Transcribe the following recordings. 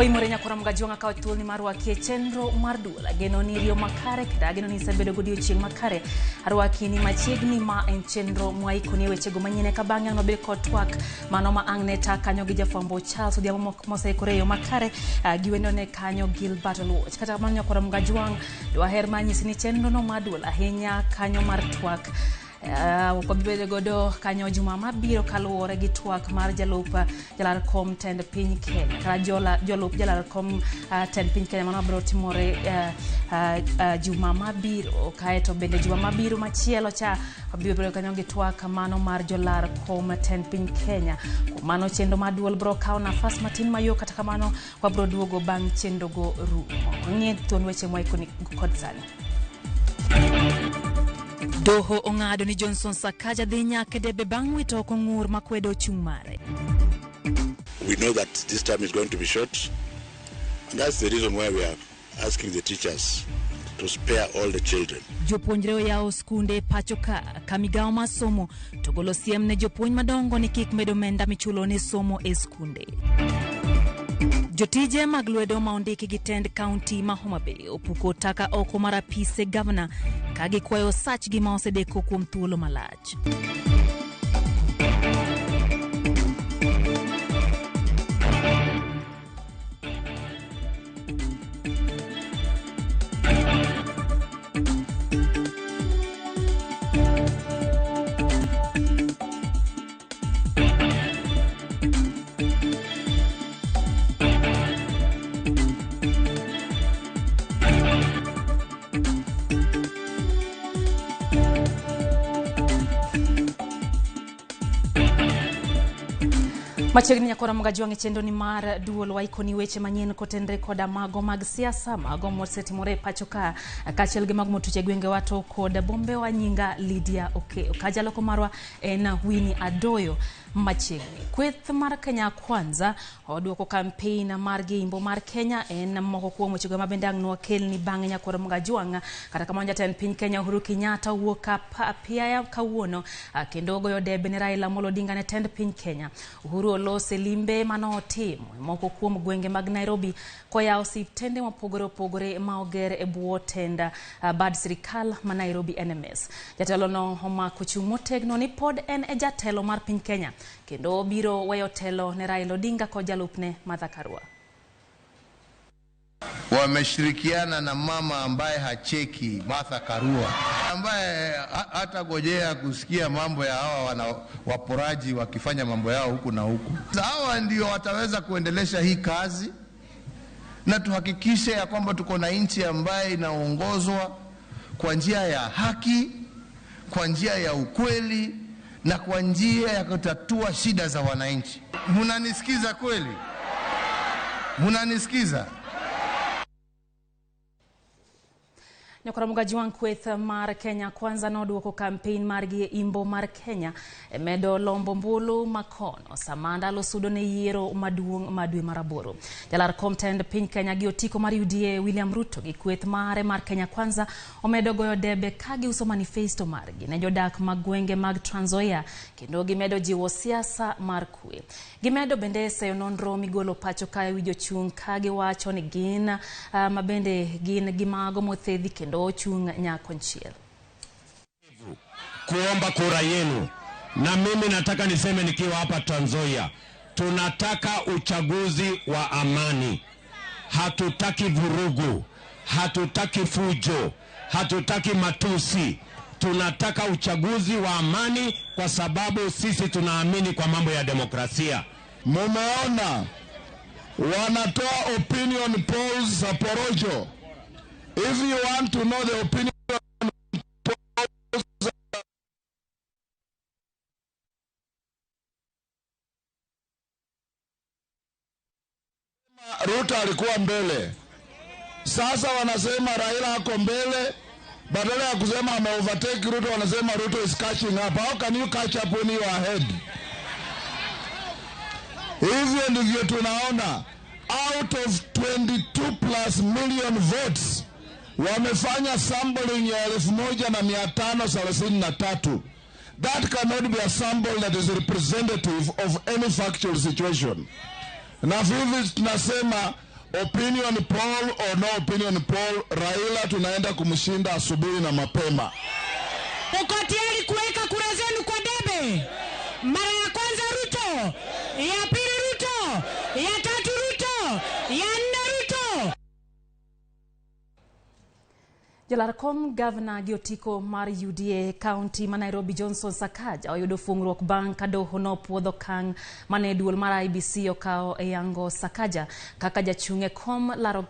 Waimore nyakora Mgajwang'a ka thuolo ni mar rwaki e chenro mar duol. Ageno ni riyo makare kendo ageno ni isebedo godiochieng' makare. Arwaki ni machiegni ma en chenro mwaikoni e wechego manyien eka bang'e ang' wabed kod twak mano ma ang' ne ta kanyo gi jafwambo Charles Odhiambo moseikore e yo makare gi wendone kanyo Gilbert Oluoch. Kata kamano nyakora Mgajwang' dwaher mar nyisi ni chenro no mar duol ahinya kanyo mar twak ok wabi bedo godo kanyo juma mabiro kaluwore gi twak mar jalup jalar kom tend piny Kenya kata jolup jalar kom tend piny Kenya mano biro timore juma mabiro. Kaeto bende juma mabiro machielo cha wabiro bedo kanyo gi twak mano mar jolar kom tend piny Kenya. Kuom mano chenro mar duol biro kawo nafas matin mayot, kata kamano wabiro duogo bang' chenro go rumo. Ng'e thuon weche mwaikoni kod sani. Doho ong'ado ni Johnson Sakaja dhi nyaka e debe bang' wito oko ng'ur makwedo chung' mare. We know that this term is going to be short, and that's the reason why we are asking the teachers to spare all the children. Jopuonjre oyawo skunde pacho ka migawo mar somo to golo siem ne jopuonj madongo ni kik med omenda michulo ne somo e skunde. Jotije mag lwedo ma ondiki gi tend kaunti ma Homa Bay opuko taka oko mar apise gavana ka gikwayo sachgi ma osedeko kuom thuolo malach. Machiegni nyakora Mgajwang' e chenro ni mar duol waikoni weche manyien kotenre koda mago mag siasa, mago mosetimore e pacho ka kaachiel gi mago motuch e gwengewa to kod bombewa. Nyinga Lydia Okeyo, ka jaloko marwa en Winnie Adoyo. Machiegni kweth mar Kenya Kwanza oduoko kampein margi imbo mar Kenya en moko kuom wechego ma bende ang' nwakelni bang'e nyakora Mgajwang'. Kata kamano jatend piny Kenya Uhuru Kenyatta owuok apiaya kawuono kendo ogoyo debe ne Raila Amolo Odinga ne tend piny Kenya. Uhuru olose limbe manotimo e moko kuom gwenge mag Nairobi koyawo osiptende mopogore opogore ma oger e bwo tend bad sirikal ma Nairobi NMS. Jatelo no omako chung' motegno ni pod en e jatelo mar piny Kenya kendo obiro weyo telo ne Raila Odinga kod jalupne Martha Karua. Wameshirikiana na mama ambaye hacheki, Martha Karua, ambaye hatagojea kusikia mambo ya hawa wana waporaji wakifanya mambo yao huku na huku. Hawa ndio wataweza kuendelesha hii kazi na tuhakikishe ya kwamba tuko na nchi ambaye inaongozwa kwa njia ya haki, kwa njia ya ukweli na kwa njia ya kutatua shida za wananchi. Munanisikiza kweli? Munanisikiza? Nyakora Mgajwang' kweth mar Kenya Kwanza noduoko kampein margi e imbo mar Kenya e medo lombo ombulu makono sama ndalo sudo ne yiero maduong' ma dwe mar aboro. Jalar kom tend piny Kenya gi otiko mar UDA William Ruto gi kweth mare mar Kenya Kwanza omedo goyo debe ka giuso manifesto margi ne jodak mag gwenge mag Trans Nzoia kendo gimedo jiwo siasa mar kwe. Gimedo bende seyo nonro migolo pacho ka e wi jochung' ka giwacho ni gin ma bende gin gi mago mothedhi kendo ochung' nyakonchiel. Kuomba kura yenu, na mimi nataka niseme nikiwa hapa Trans Nzoia, tunataka uchaguzi wa amani. Hatutaki vurugu, hatutaki fujo, hatutaki matusi. Tunataka uchaguzi wa amani kwa sababu sisi tunaamini kwa mambo ya demokrasia. Mumeona wanatoa opinion polls za porojo. If you want to know the opinion polls, Ruto alikuwa mbele. Sasa wanasema Raila ako mbele. Badala ya kusema ame overtake Ruto, wanasema Ruto is catching up. How can you catch up when you are ahead? Hivyo ndivyo tunaona out of 22 plus million votes wamefanya sampling ya 1,533. That cannot be a sample that is representative of any factual situation. Na hivi tunasema Opinion poll or no opinion poll, Raila tunaenda kumshinda asubuhi na mapema. Uko tayari kuweka kura zenu kwa debe? Mara ya kwanza Ruto, ya pili Ruto, ya tatu Ruto, ya nne Ruto. Jalar kom gavana gi otiko mar UDA kaunti ma Nairobi Johnson Sakaja oyudo fungruok bang' ka doho nopuodho okang' mane duol mar IEBC okawo e yango Sakaja kaka jachung' e kom laro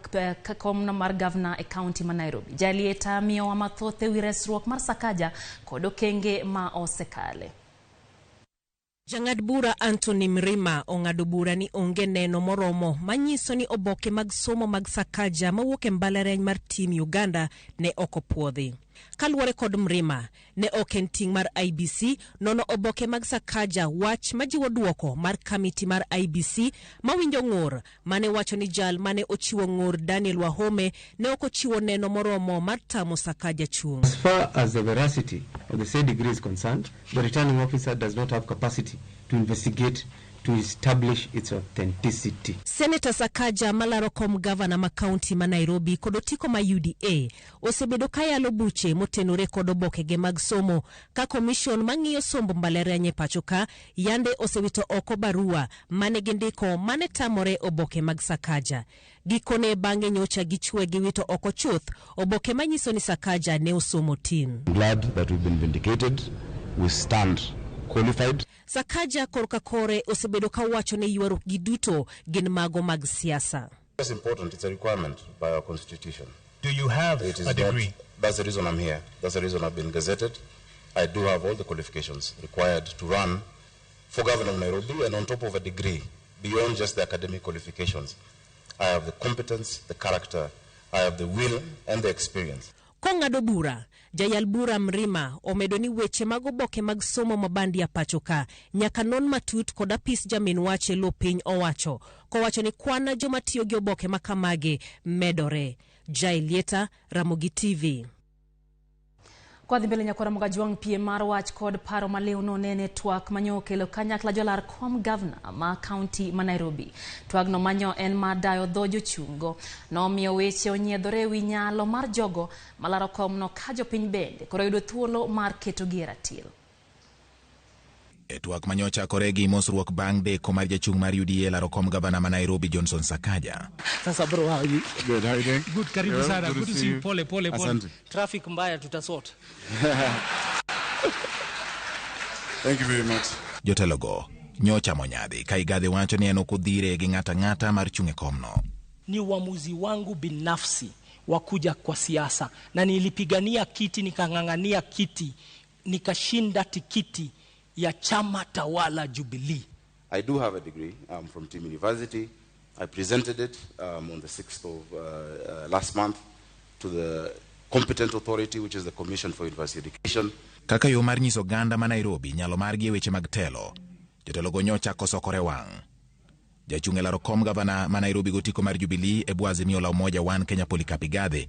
kom mar gavana e kaunti ma Nairobi. Jalieta miyowa mathoth ewi resruok mar Sakaja kod okenge ma osekale. Jang'ad bura Anthony Mrima ong'ado bura ni onge neno moromo manyiso ni oboke mag somo mag Sakaja mawuok e mbalariany mar Team Uganda ne ok opuodhi. Kaluwore kod Mrima, ne ok en ting' mar IEBC nono oboke mag Sakaja, wach majiwo duoko mar kamiti mar IEBC mawinjo ng'ur mane wacho ni jal mane ochiwo ng'ur Daniel Wahome ne ok ochiwo neno moromo mar tamo Sakaja chung'. As far as the veracity of the said degree is concerned, the returning officer does not have capacity to investigate to establish its authenticity. Seneta Sakaja malaro kom gavana ma kaunti ma Nairobi kod otiko ma UDA osebedo kayalo buche motenore kod obokege mag somo ka komishon mang'iyo somb mbalariany e pacho ka yande osewito oko barua mane gindiko mane tamore oboke mag Sakaja. Gikone bang'e nyocha gichwe giwito oko chuth oboke manyiso ni Sakaja ne osomo tim. Glad that we've been vindicated. We stand qualified. Sakaja korka kore osebedo ka wacho ni ywaruok gi duto gin mago mag siasa. It's important. It's a requirement by our constitution. Do you have It is a degree? Not, that's the reason I'm here. That's the reason I've been gazetted. I do have all the qualifications required to run for governor of Nairobi, and on top of a degree, beyond just the academic qualifications, I have the competence, the character, I have the will and the experience. Kong'ado bura, jayal bura Mrima omedo ni weche mag oboke mag somo mabandia pacho ka nyaka non matut kod apis jamin wach e lo piny owacho, kowacho ni kwana joma tiyo gi oboke makamagi medore. Jailieta, Ramogi TV. Kwa dhi mbele nyakwara Mogajwang' piem mar wach kod paro maliw nonene twak manyo okelo kanyakla jolar kom gavana ma kaunti ma Nairobi. Twagno manyo en mar dayo dho jochungo. Nomiyo weche onyiedhore ewi nyalo mar jogo malaro komno ka jopiny bende koro yudo thuolo mar ketogi e ratil. E twak manyochakore gi mosruok bang' deko mar jachung' mar UDA laro kom gavana ma Nairobi Johnson Sakaja. Sasa bro, how are you? Good, how are you doing? Good, karibu Yeah, sana. Good to see you. Pole pole pole. Asante. Traffic mbaya tutasort. Thank you very much. Jotelogo nyochamo nyadhi ka Igathe wacho ni en ok odhire gi ng'ato ang'ata mar chung' e komno. Ni uamuzi wangu binafsi wa kuja kwa siasa, na nilipigania kiti, nikang'ang'ania kiti, nikashinda tikiti ya chama tawala Jubilee. I do have a degree. I'm from Team University. I presented it on the 6th of last month to the competent authority, which is the Commission for University Education. Kaka yo mar nyiso oganda ma Nairobi nyalo margi e weche mag telo, jotelogo nyochako sokore wang'. Jachung' e laro kom gavana ma Nairobi gotiko mar Jubilee e bwo Azimio la Umoja One Kenya Polycarp Igathe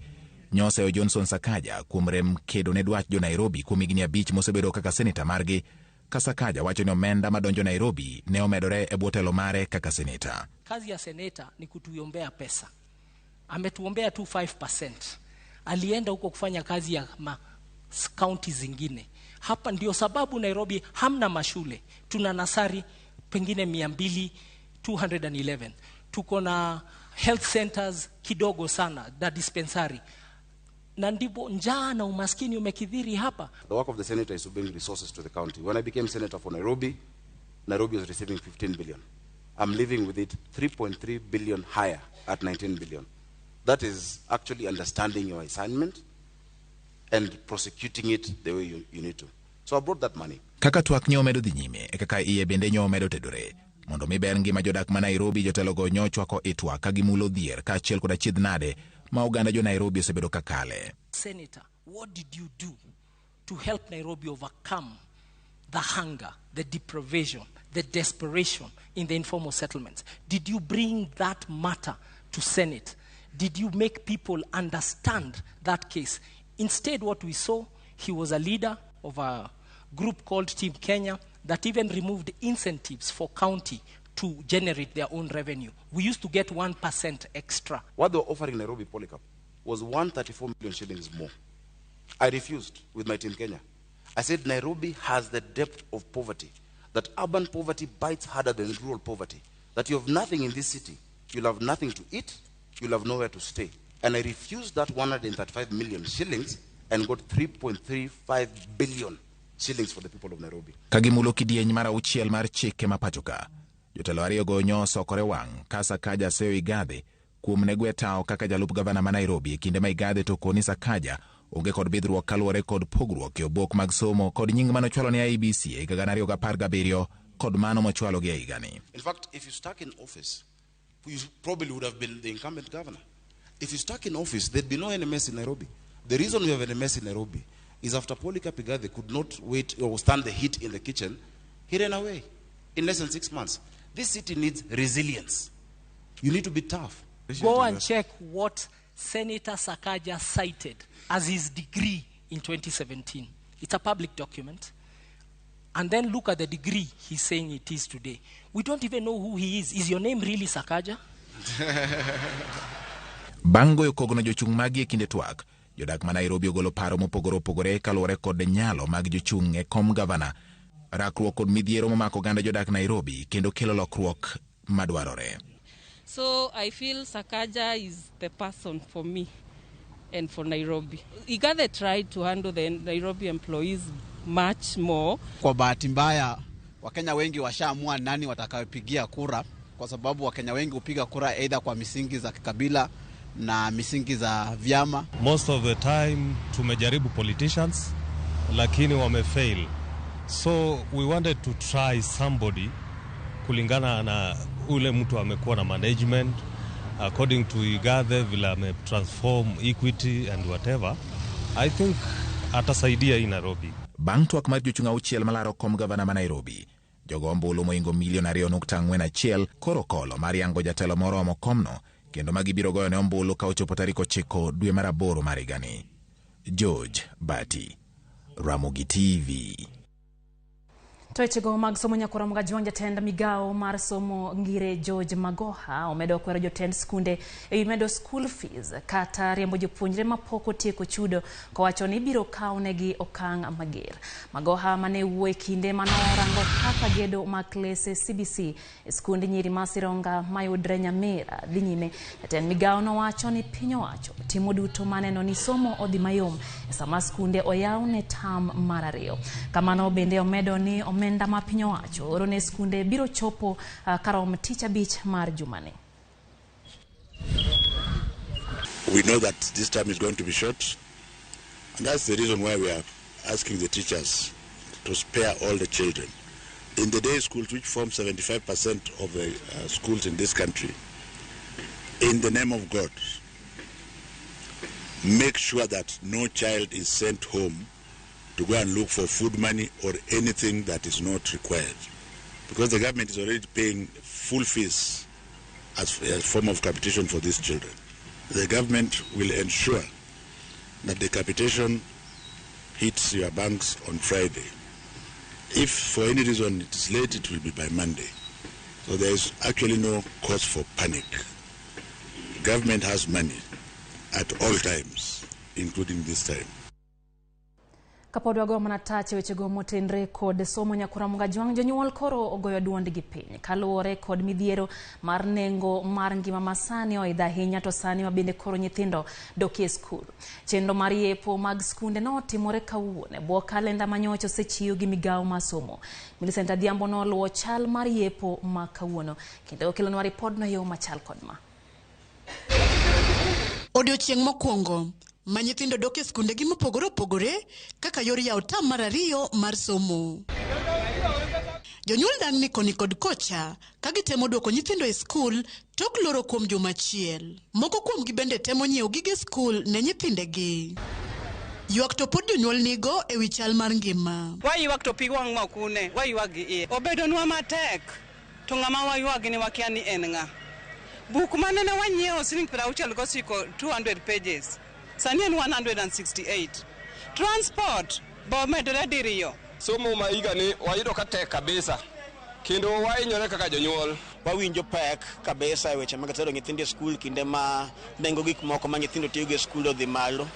nyoseyo Johnson Sakaja kuom rem kedo ne dwach jo Nairobi kuom higni 5 mosebedo kaka seneta margi, ka Sakaja wacho ni omenda madonjo Nairobi ne omedore e bwo telo mare kaka seneta. Kazi ya seneta ni kutuombea pesa. Ametuombea tu 5%. Alienda huko kufanya kazi ya ma kaunti zingine. Hapa ndio sababu Nairobi hamna mashule. Tuna nasari pengine 200, 211. Tuko na health centers kidogo sana na dispensary. Na ndipo njaa na umaskini umekithiri hapa. The work of the senator is to bring resources to the county. When I became senator for Nairobi, Nairobi was receiving 15 billion. I'm living with it 3.3 billion higher at 19 billion. That is actually understanding your assignment and prosecuting it the way you need to. So I brought that money. Kaka twak nyo medo dhi nyime e kaka iye bende nyo medo tedore. Mondo mi ber ngima jodak ma Nairobi, jotelogo nyochwako e twak ka gimulo dhier kaachiel kod achiedh nade ma oganda jo Nairobi osebedo ka kale. Senator, what did you do to help Nairobi overcome the hunger, the deprivation, the desperation in the informal settlements? Did you bring that matter to Senate? Did you make people understand that case? Instead, what we saw, he was a leader of a group called Team Kenya that even removed incentives for county to generate their own revenue. We used to get 1% extra. What they were offering Nairobi, Polycarp, was 134 million shillings more. I refused with my team Kenya. I said Nairobi has the depth of poverty, that urban poverty bites harder than rural poverty, that you have nothing in this city, you'll have nothing to eat, you'll have nowhere to stay. And I refused that 135 million shillings and got 3.35 billion shillings for the people of Nairobi. Ka gimulo kidieny mar auchiel mar chike ma pacho ka, jotelo ariyogo nyosokore wang' ka Sakaja seyo Igathe kuom ne gwe tao kaka jalup gavana ma Nairobi e kinde ma Igathe to koni Sakaja onge kod bidhruok kaluwore kod pogruok e obok mag somo kod nying manochwalo ne IEBC e higa 2017 kod mano mochwalo gi e higani. In fact, if you stuck in office, you probably would have been the incumbent governor. If you stuck in office, there'd be no NMS in Nairobi. The reason we have NMS in Nairobi is after Polycarp Igathe could not wait or stand the heat in the kitchen, he ran away in less than 6 months. This city needs resilience. You need to be tough. Go and check what Senator Sakaja cited as his degree in 2017. It's a public document. And then look at the degree he's saying it is today. We don't even know who he is. Is your name really Sakaja? Bang' goyo kogno jochung' magi e kinde twak, jodak ma Nairobi ogolo paro mopogore opogore kaluwore kod nyalo mag jochung' e kom gavana, rakruok kod midhiero momako oganda jodak Nairobi kendo kelo lokruok madwarore. So I feel Sakaja is the person for me and for Nairobi. Igathe tried to handle the Nairobi employees much more. Kwa bahati mbaya, Wakenya wengi washaamua nani watakayopigia kura, kwa sababu Wakenya wengi hupiga kura aidha kwa misingi za kikabila na misingi za vyama. Most of the time tumejaribu politicians lakini wamefail, so we wanted to try somebody kulingana na ule mtu amekuwa na management according to Igathe vile ametransform Equity and whatever. I think atasaidia hii Nairobi. Bang' twak mar jochung' auchiel malaro kom gavana ma Nairobi, jogo ombulu mohingo milion 2.41 koro kolo mar yango jatelo moromo komno kendo ma gibiro goyo ne ombulu ka ochopo tarik 9 dwe mar aboro mar higani. George Bati, Ramogi TV. To wechego mag somo nyakora Mgajwang' jatend migawo mar somo Ngire George Magoha omedo kwero jotend skunde ewi medo school fees kata riembo jopuonjre mapok otieko chudo kowacho ni ibiro kawnegi okang' mager. Magoha mane wuoyo e kinde manorango kaka gedo mag klese CBC e skund nyiri ma Sironga mayudre Nyamira dhi nyime. Jatend migawo nowacho ni piny owacho timo duto maneno ni somo odhi mayom e sama skunde oyaw ne tam mar ariyo. Kamano bende omedo ni omenda ma piny owacho oro ne skunde biro chopo karom tich abich mar jumani. We know that this term is going to be short, and that's the reason why we are asking the teachers to spare all the children. In the day schools, which form 75% of the schools in this country, in the name of God, make sure that no child is sent home to go and look for food money or anything that is not required. Because the government is already paying full fees as a form of capitation for these children. The government will ensure that the capitation hits your banks on Friday. If for any reason it is late, it will be by Monday. So there is actually no cause for panic. Government has money at all times, including this time. Kapod wago mana tach e wechego motenre kod somo nyakora Mugajwang' jonyuol koro ogoyo duondgi piny kaluwore kod midhiero mar nengo mar ngima masani oidho ahinya to sani ma bende koro nyithindo dokie skul. Chenro mar yepo mag skunde notimore kawuono e bwo kalenda manyocha osechiw gi migawo mar somo. Millicent Adhiambo noluwo chal mar yepo ma kawuono kendo okelonwa ripodno e yo machal kod ma. Odiochieng' mokwongo ma nyithindo dok e skundegi mopogore opogore kaka yor yawo tam mar ariyo mar somo. Jonyuol dang'ni koni kod kocha ka gitemo duoko nyithindo e skul tok loro kuom juma achiel. Moko kuomgi bende temo nyiewo gige skul ne nyithindegi. Ywak to pod jonyuol nigo e wi chal mar ngima. Waywak to pi wang' ok une, waywak gi iye. Obedonwa matek, to ng'ama waywag ni wakia ni en ng'a. Buk manene wanyiewo siling 69 200 pages, sani en 168. Transport be omedore diriyo. Somo ma higani wayudo ka tek kabisa. Kendo wahinyore kaka jonyuol. Wawinjo pek kabisa e weche mag tero nyithindo e skul kinde ma nengo gik moko ma nyithindo tiyogo e skul odhi malo.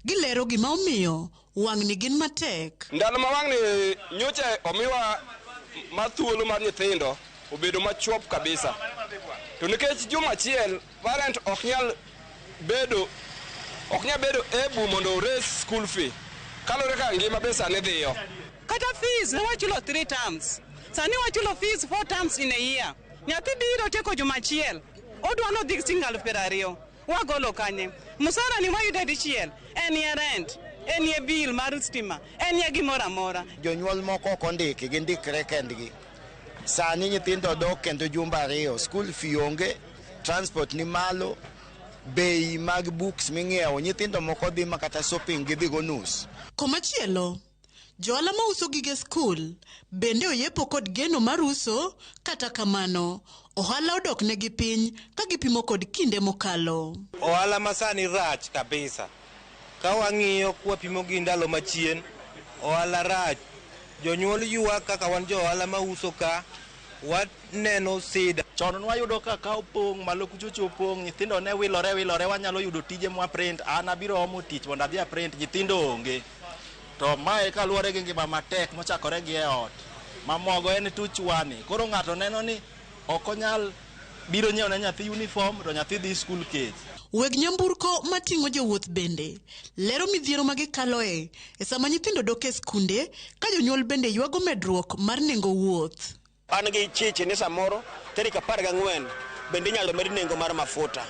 Gilero gima omiyo wang'ni gin matek. Ndalo ma wang'ni nyocha omiwa mar thuolo mar nyithindo obedo machuok kabisa. To nikech juma achiel parent ok nyal bedo able mondo ores school fee. Kaluwore kaka ngima be sani dhiyo. Kata fees ne wachulo 3 terms. Sani wachulo fees 4 terms in a year. Nyathi biro tieko juma achiel. Odwa nodhi siling 20,000. Wagolo kanye? Musara ni wayudo dichiel. En ye rent, en ye bill mar stima, en ye gimoro amora. Jonyuol moko ok ondiki, gindikre kendgi. Sani nyithindo dok kendo jumbe 2, school fee onge, transport ni malo, bei mag books ming'iewo, nyithindo moko dhi ma kata shopping gidhi go nus. Komachielo, johala mauso gige skul bende oyepo kod geno mar uso, kata kamano ohala odok negi piny ka gipimo kod kinde mokalo. Ohala masani rach kabisa. Ka wang'iyo kwapimo gi ndalo machien, ohala rach. Jonyuol ywak kaka wan jo ohala mauso ka, waneno sida. Chon nwayudo ka opong', malo kuchocho opong', nyithindo ne wilore, wanyalo yudo tije mwa print. An abiro omo tich mondo adhi a print, nyithindo onge. To mae kaluwore gi ngima matek mochakore gi e ot. Mamogo en tuchwani. Koro ng'ato neno ni ok onyal biro nyiewo ne nyathi uniform to nyathi dhi skul kech. Weg nyamburko mating'o jowuoth bende lero midhiero ma gikaloe e sama nyithindo dok e skunde ka jonyuol bende ywago medruok mar nengo wuoth. An gi chiche ni samoro tarik 14 bende inyalo med nengo mar mafuta.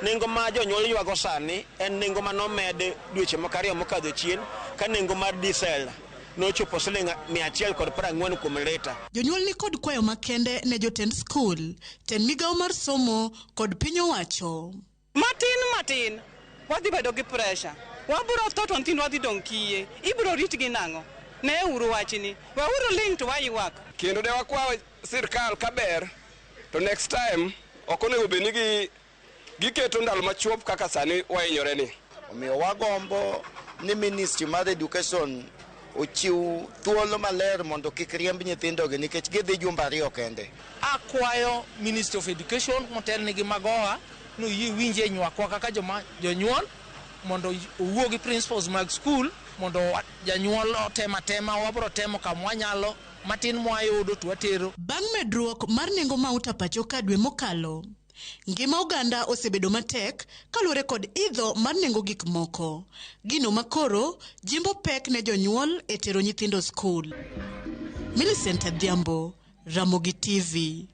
Nengo ma jonyuol ywago sani en nengo manomed dweche moko 2 mokadho chien ka nengo mar diesel nochopo siling 140 kuom lita. Jonyuol ni kod kwayo makende ne jotend skul, tend migawo mar somo kod piny owacho. Matin wadhi bedo gi pressure. Wabiro tho to nyithindwa dhi dong' kiye. Ibiro ritgi nang'o? Ne uru wachni. Weuru ling' to waywak. Kendo ne wakwa sirkal kaber to next time ok onego bed ni giketo ndalo machuok kaka sani wahinyore ni. Omiyo wagombo ni Ministry mar Education ochiw thuolo maler mondo kik riemb nyithindogi nikech gidhi jumbe 2 kende. Akwayo Ministry of Education motelnigi Magoha no yie winje nywakwa kaka joma jonyuol mondo owuo gi principals mag skul mondo janyuol otema tema wabro temo kama wanyalo matin mwayudo to watero. Bang' medruok mar nengo mauta pacho ka dwe mokalo, ngima oganda osebedo matek kaluwore kod idho mar nengo gik moko. Gino makoro jimbo pek ne jonyuol e tero nyithindo skul. Millicent Adhiambo, Ramogi TV.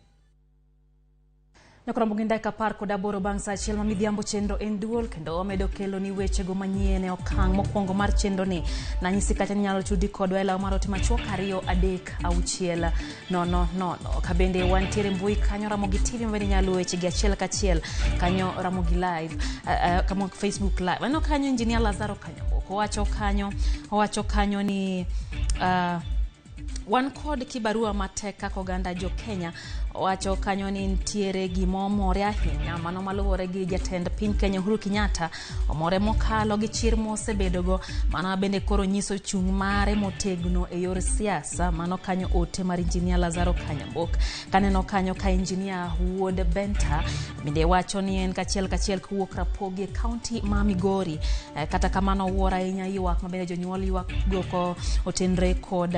Nyakoromo gi dakika 18 bang' saa 1 ma midhiambo chenro en duol kendo wamedo kelo ni wechego manyien e okang' mokwongo mar chenro ni. Nanyisi kacha ni nyalo tudi kodwa e law mar ote machuok 2 3 6 0 0. Ka bende wantiere mbui kanyo Ramogi TV mabende nyalo weche gi achiel kachiel kanyo Ramogi Live, kamo Facebook Live. Aneno kanyo Engineer Lazaro Kanyamoko owacho kanyo ni wan kod kibarua matek kaka oganda jo Kenya. Owacho kanyo ni nitiere gima omore ahinya mano maluwore gi jatend piny Kenya Uhuru Kenyatta omore mokalo gi chir mosebedogo mano bende koro nyiso chung' mare motegno e yor siasa. Mano kanyo ote mar Engineer Lazaro Kanyambok. Kaneno kanyo ka Engineer Wuod Benta bende wacho ni en kachiel kachiel kowuok Rapogi e kaunti ma Migori. Kata kamano wuoro ahinya ywak ma bende jonyuol ywak go ko otenre kod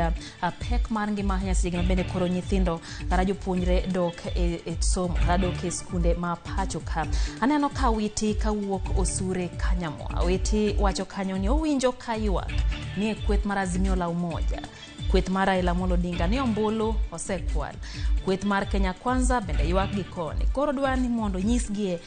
pek mar ngima ahinya seche ma bende koro nyithindo kata jopuonjre dok e somo kata dok e skunde ma pacho ka. Aneno ka Witi kawuok Osure Kanyamwa. Witi wacho kanyo ni owinjo ka ywak ni e kweth mar Azimio la Umoja, kweth mar Raila Amolo Odinga ni ombulu osekwal, kweth mar Kenya Kwanza bende ywak gi koni. Koro dwa ni mondo nyisgie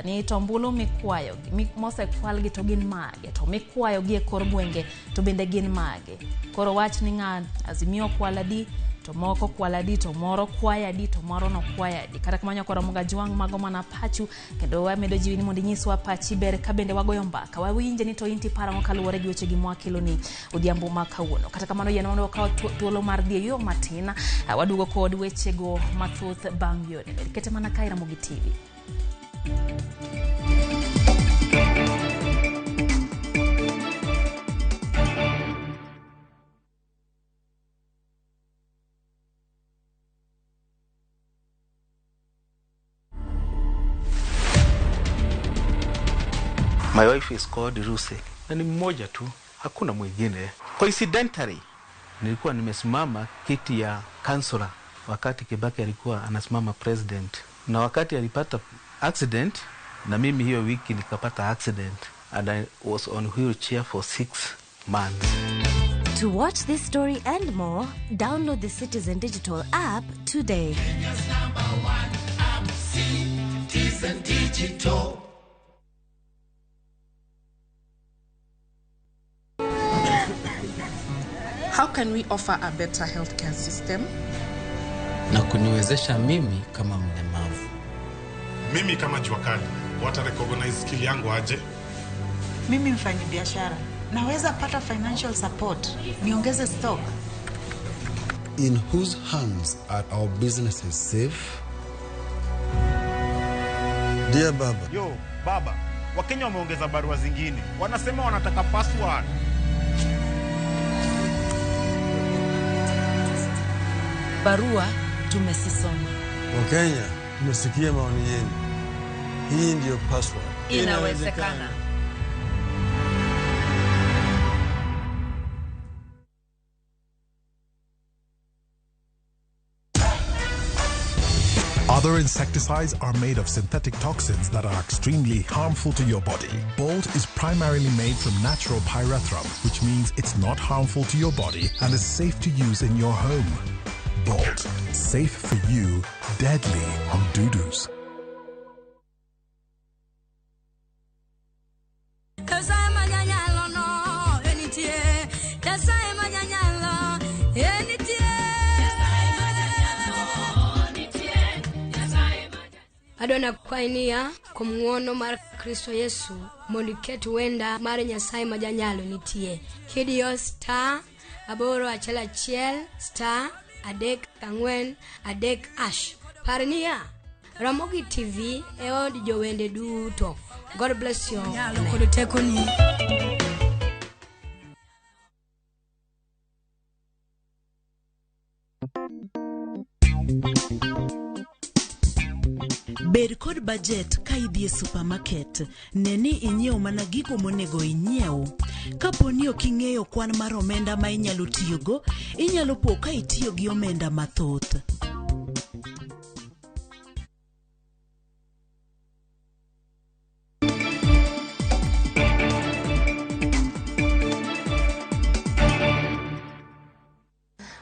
ni to ombulu mikwayo mosekwal gi to gin mage, to mikwayo gi e kor gwenge to bende gin mage. Koro wach ni ng'a Azimio kwal adi, to moko kwal adi, to moro kwayo adi, to moro nokwayo adi. Kata kamano koro Ramogi Ajwang' mago mana pachu kendo wamedo jiwi ni mondo inyiswa pachi ber ka bende wagoyo mbaka wawinje ni to in tiparo ang'o kaluwore gi weche gi mwakelo ni odhiambo ma kawuono. Kata kamano yien mondo wakaw thuolo mar dhi e yo matin, waduogo kod wechego mathoth bang' yore. Kete mana kae Ramogi TV. My wife is called Ruse na ni mmoja tu, hakuna mwingine. Coincidentally, nilikuwa nimesimama kiti ya kansula wakati Kibaki alikuwa anasimama president, na wakati alipata accident, na mimi hiyo wiki nikapata accident and I was on wheelchair for 6 months. To watch this story and more, download the Citizen Digital app today. Kenya's number one app, Citizen Digital. How can we offer a better healthcare system? Na kuniwezesha mimi kama mlemavu. Mimi kama jua kali, wata recognize skill yangu aje? Mimi mfanyabiashara, naweza pata financial support, niongeze stock. In whose hands are our businesses safe? Dear Baba. Yo, Baba, Wakenya wameongeza barua zingine. Wanasema wanataka password. Barua tumesisoma. Wakenya, tumesikia maoni yenu. Hii ndiyo password. Inawezekana. Other insecticides are made of synthetic toxins that are extremely harmful to your body. Bolt is primarily made from natural pyrethrum, which means it's not harmful to your body and is safe to use in your home. Bolt, safe for you, deadly on dudus. Adona kwainia kuom ng'wono mar Kristo Yesu mondo iket wenda mar Nyasaye ma janyalo nitie. Kidiyo star 811 star 34 3 hash. Par niya, Ramogi TV e od jowende duto. God bless you. Nyalo kod tekoni. Bed kod bajet ka idhi e supermarket. Ne ni inyiewo mana gigo monego inyiew. Kapo ni ok ing'eyo kwan mar omenda ma inyalo tiyogo, inyalo po ka itiyo gi omenda mathoth.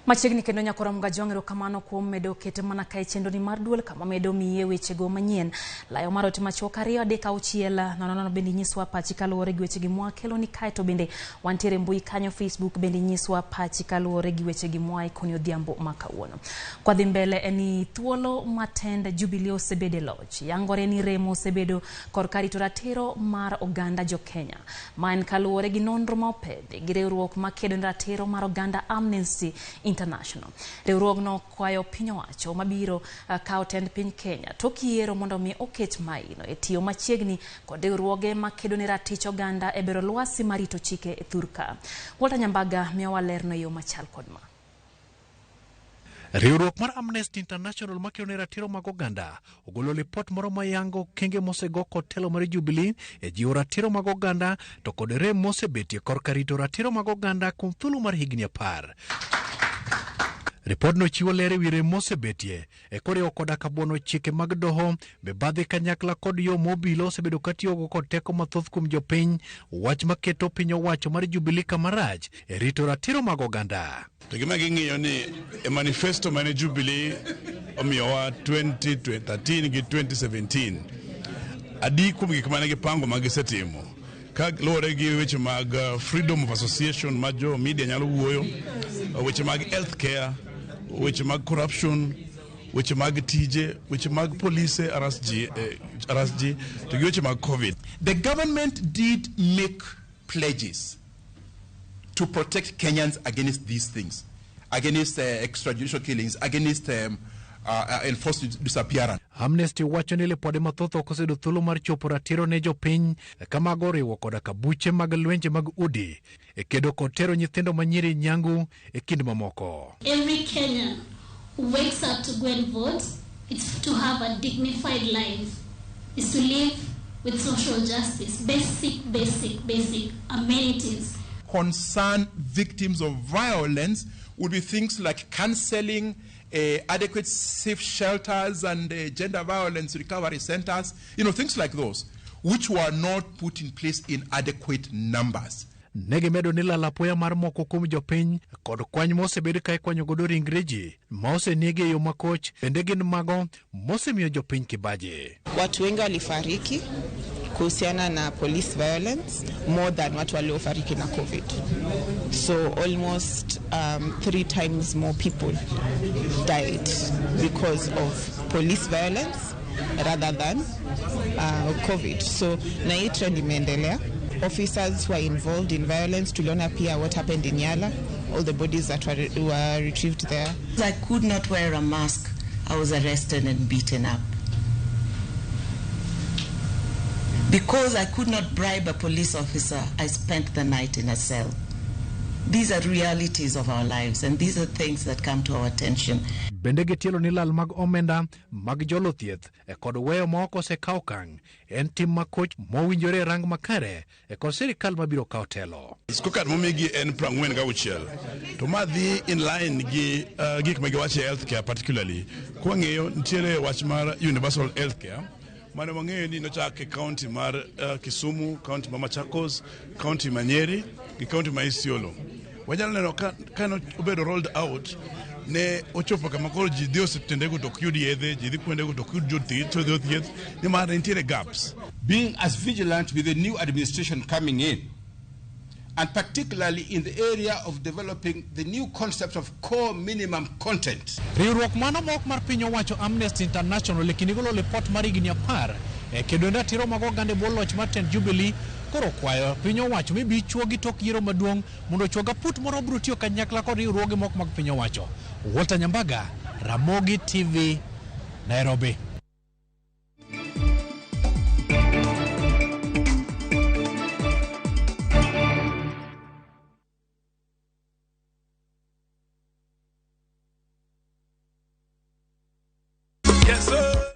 Machiegni kendo nyakora Mgajwang' erokamano kuom medo kete mana kae chenro ni mar duol kama medo miye wechego manyien. Layo mar ote machuok 2 3 6 0 0 bende nyiswa pachi kaluwore gi wechegi mwakelo ni kae to bende wantiere mbui kanyo Facebook bende nyiswa pachi kaluwore gi wechegi mwaikoni odhiambo ma kawuono. Kwa dhi mbele en ni thuolo matend Jubilee osebedo e loch. Yangore ni remo osebedo korka rito ratiro mar oganda jo Kenya. Ma en kaluwore gi nonro ma opedhi gi riwruok makedo ne ratiro mar oganda Amnesty International. Riwruogno kwayo piny owacho mabiro kawo tend piny Kenya tok yiero mondo mi oket maino e tiyo machiegni kod riwruoge makedo ne ratich oganda e bero lwasi marito chike e thurka. Walter Nyambaga miyowa lerno e yo machal kod ma. Riwruok mar Amnesty International makedo ne ratiro mag oganda ogolo lipot moro mayango okenge mosego kod telo mar Jubilee e jiwo ratiro mag oganda to kod rem mosebetie korka rito ratiro mag oganda kuom thuolo mar higni 10. Ripodno chiwo ler ewi rem mosebetie e koriwo koda ka buono chike mag doho, mibadhi kanyakla kod yo mobilo osebedo katiyogo kod teko mathoth kuom jopiny, wach maketo piny owacho mar Jubilee kamarach e rito ratiro mag oganda. To gima ging'iyo ni e manifesto mane Jubilee omiyowa 2013 gi 2017, adi kuom gik mane gipango ma gisetimo ka luwore gi weche mag freedom of association ma jo media nyalo wuoyo, weche mag health care, weche mag corruption, weche mag tije, weche mag polise RSG, to gi weche mag COVID. The government did make pledges to protect Kenyans against these things, against extrajudicial killings, against enforced disappearance. Amnesty wacho ni lipode mathoth ok oseyudo thuolo mar chopo ratiro ne jopiny ka mago oriwo koda ka buche mag lwenje mag udi e kedo kod tero nyithindo manyiri nyangu e kind mamoko. Every Kenyan who wakes up to go and vote, it's to have a dignified life, is to live with social justice, basic, basic, basic amenities. Concern victims of violence would be things like counseling, adequate safe shelters and gender violence recovery centers, things like those, which were not put in place in adequate numbers. Negimedo ni lal apoya mar moko kuom jopiny kod kwany mosebed ka ikwanyo godo ringre ji ma osenegi e yo makoch bende gin mago mosemiyo jopiny kibaji. Watu wengi walifariki kuhusiana na police violence more than watu waliofariki na COVID. So almost 3 times more people died because of police violence rather than COVID. So na hii trend imeendelea. Officers who are involved in violence, tuliona pia what happened in Yala, all the bodies that were retrieved there. I could not wear a mask. I was arrested and beaten up. Because I could not bribe a police officer, I spent the night in a cell. These are realities of our lives, and these are things that come to our attention. Bende gitielo ni lal mag omenda mag jolo thieth kod weyo ma ok osekaw okang' en tim makoch mowinjore rang makare kod sirikal mabiro kawo telo. Scorecard momigi en 46, to ma dhi in line gi gik ma giwacho e healthcare particularly. Kwang'eyo nitiere wach mar universal healthcare mane wang'eyo ni nochak e county mar Kisumu, county mar Machakos, county ma Nyeri gi county ma Isiolo. Wanyalo neno ka obedo rolled out ne ochopo kama koro ji dhi osiptendego to ok yud yedhe, ji dhi kuondego to ok yud jothieth, jothieth nimar nitiere gaps. Being as vigilant with the new administration coming in, and particularly in the area of developing the new concept of core minimum content. Riwruok mano mok mar piny owacho Amnesty International e kinde golo lipot mar higni 10 e kedo ratiro mag oganda e bwo loch mar tend Jubilee koro kwayo piny owacho mibi chuogi tok yiero maduong' mondo ochuog aput moro biro tiyo kanyakla kod riwruoge moko mag piny owacho. Walter Nyambaga, Ramogi TV, Nairobi.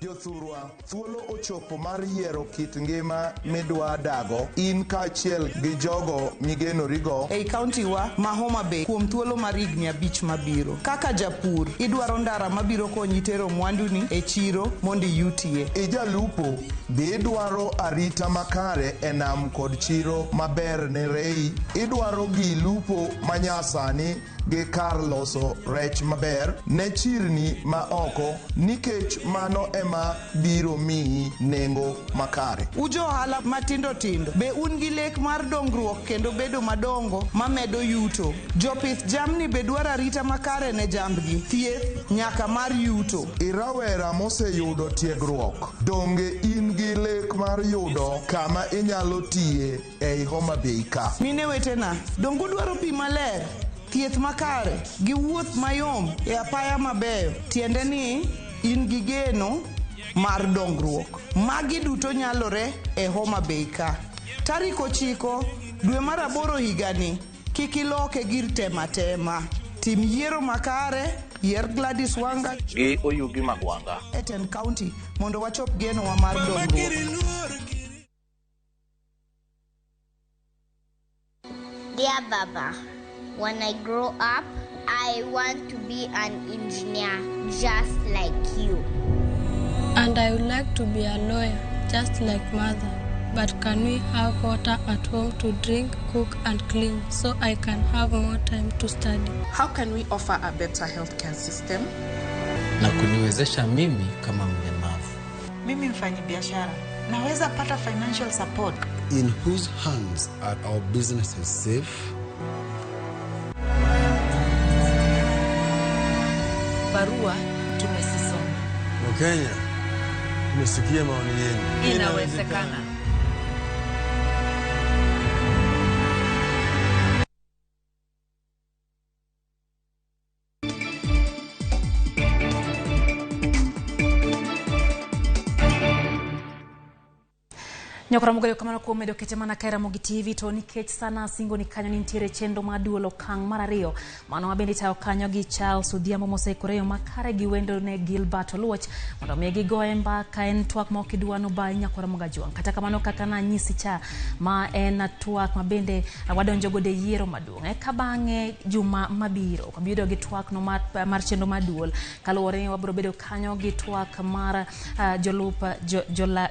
Jothurwa, thuolo ochopo mar yiero kit ngima midwa dago in kaachiel gi jogo migenorigo ei kaunti wa ma Homa Bay kuom thuolo mar higni 5 mabiro. Kaka japur, idwaro ndara mabiro konyi tero mwanduni e chiro mondo iyutie. Ijalupo, be idwaro arita makare e nam kod chiro maber ne rei. Idwaro gi lupo manyasani gi kar loso rech maber ne chirni ma oko, nikech mano ema biro miyi nengo makare. Ujo ohala matindo tindo, be un gi lek mar dongruok kendo bedo madongo mamedo yuto. Jopith jamni be dwaro arita makare ne jambgi, thieth nyaka mar yuto. Irawera moseyudo tiegruok, donge in gi lek mar yudo kama inyalo tiye ei Homa Bay ka? Mine wetena, donge udwaro pi maler, thieth makare gi wuoth mayom e apaya mabeyo? Tiende ni in gi geno mar dongruok. Magi duto nyalore e Homa Bay ka. Tarik 9 dwe mar 8 higani, kik iloke gir tema tema. Tim yiero makare, yier Gladys Wanga gi Oyugi Magwanga e Ten County mondo wachop genowa mar dongruok. Dear Baba, when I grow up, I want to be an engineer just like you. And I would like to be a lawyer just like mother. But can we have water at home to drink, cook and clean so I can have more time to study? How can we offer a better healthcare system? Na kuniwezesha mimi kama mlemavu. Mimi mfanyibiashara, naweza pata financial support. In whose hands are our businesses safe? Barua tumesisoma. Wakenya, tumesikia maoni yenu. Inawezekana. Nyakora mogoyo kamano kuom medo kete mana ka e Ramogi TV to nikech sana singo ni kanyo nitiere chenro mar duol okang' mar ariyo mano ma bende itayo kanyo gi Charles Odhiambo moseikore yo makare gi wendo ne Gilbert Oluoch mondo mi gigoye mbaka en twak ma ok idwa nobayi Nyakwar Ramogi Ajwang'. Kata kamano kaka nanyisi cha ma en twak ma bende wadonjo godo e yiero maduong' eka bang'e juma mabiro wabiro gi twak no mar chenro mar duol kaluwore ni wabiro bedo kanyo gi twak mar jolup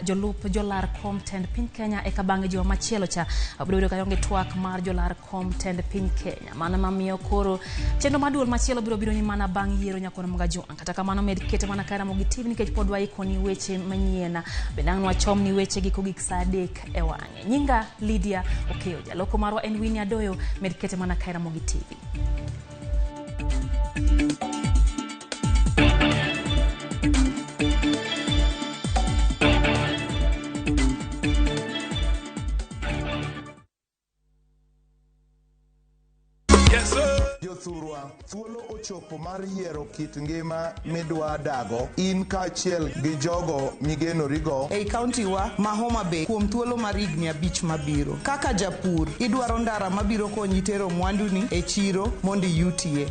jolup jolar kom tend piny Kenya eka bang'e juma machielo cha wabiro bedo kanyo gi twak mar jolar kom tend piny Kenya. Mano mamiyo koro chenro mar duol machielo biro biro ni mana bang' yiero Nyakwar Ramogi Ajwang'. Kata kamano med kete mana ka Ramogi TV nikech pod waikoni weche manyien. Bende ang' nwachom ni weche giko gik saa 3 e wang'e. Nyinga Lydia Okeyo, jaloko marwa en Winnie Adoyo, med kete mana ka Ramogi TV. Jothurwa, thuolo ochopo mar yiero kit ngima midwa dago in kaachiel gi jogo migenorigo. Ei kaunti wa ma Homa Bay kuom thuolo mar higni 5 mabiro. Kaka japur, idwaro ndara mabiro konyi tero mwanduni e chiro mondo iyutie.